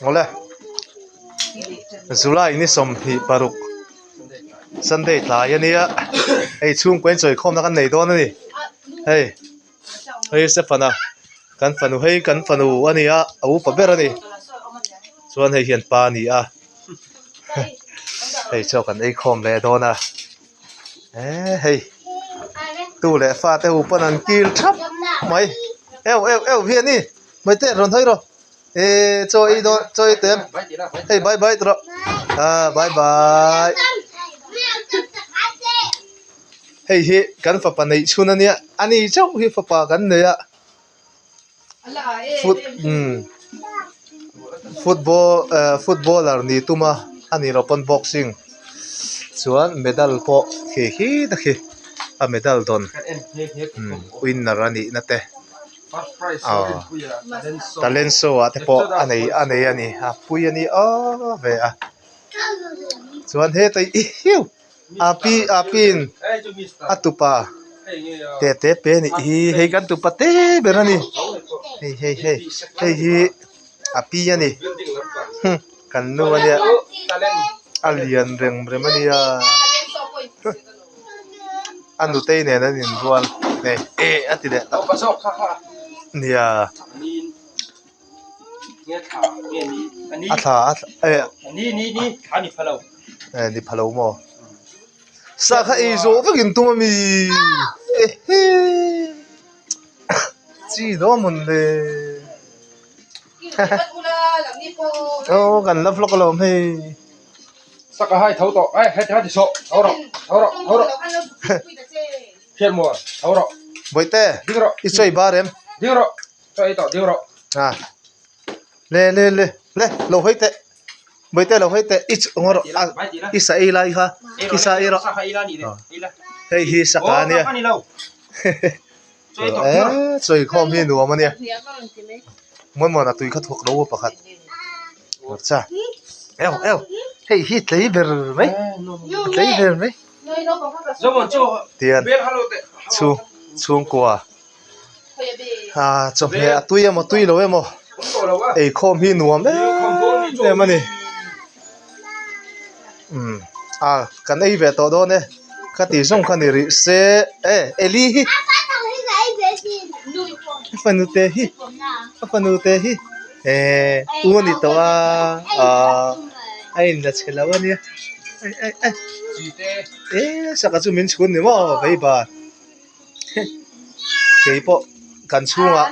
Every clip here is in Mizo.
Awle July ni 26 Sunday tlai a nia hei chhungkaw in chawikhawmna kan nei dawn a ni hei hei Stephen-a kan fanu hei kan fanu a ni a a upa ber a ni chuan hei hian pa a ni a hei chaw kan ei khawm leh dawn a eee hei tu leh fate ho pawn an kil thap mai eu eu eu hi a ni Mate rawn hawi rawh eee chaw ei dawn chaw ei teh hei bye bye tawh rawh ah bye bye hei hi kan fapa neih chhun a nia a ni chauh hi fapa kan nei a foot umm football eh footballer ni tum a a nih loh pawn boxing chuan medal pawh khi khi te khi a medal dawn umm winner a nih na te. Aw talent show ah te pawh a nei a nei a ni a pui a ni aw ve a chuan hetah ehiu a pi a pin a tupa te te pe a nih hi hei kan tupa te ber a ni hei hei hei hei hi a pi a ni kan nu a nia a lian reng rem a nia. A nutei nen an inrual hei eh a ti leh ta nia a thla a thla eh eh ni pha lo maw sa kha ei zawh vek in tum ami ehe chi dawn mawn le aw kan la vlog alawm hei. Saka hai tho tawh eh heti heti sawh tho rawh tho rawh tho rawh hriat maw tho rawh Bawihte ding rawh i chawi bar em ding rawh chaw ei tawh ding rawh a le le le le lo hawi teh Bawihte lo hawi teh i ngaw rawh a i sa ei lai kha i sa ei rawh hei hi saka a nia Eh chawi khawm hi nuam a nia Muanmuana tui kha thawk lo a pakhat Cha eu eu hei hi tlei ber mai a tlei ber mai tian chhung chhungkua ah chawhmeh a tui emaw tui lo emaw eikhawm hi nuam em em a ni umm a kan ei ve tawh dawn e ka tih zawng kha ni rih se e Eli hi a fanu te hi a fanu te hi ehh u a ni tawh a ahh a inla chhe lo a nia eh eh eh eh saka chu min chhun ni maw vei bar. Keipawh kan chhungah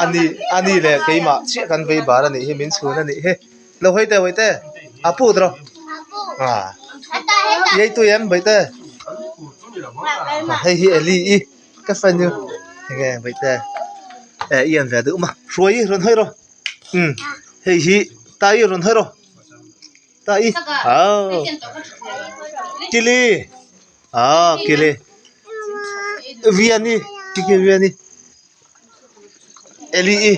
a ni a ni leh keimah chiah kan vei bar a nih hi min chhun a nih hi lo hawi teh hawi teh a put rawh ah i ei tui em bawihte hei hi Eli i ka fanu enge bawihte eh i en ve duh maw hruai i rawn hawi rawh umm hei hi tai i rawn hawi rawh tai i aw kili. Ah kele Viani tike Viani Eli i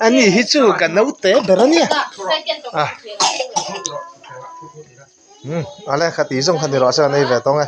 ani hi chu ka naute ber ania ah um ale khati zawng kha ni rawh se an ei ve tawng e.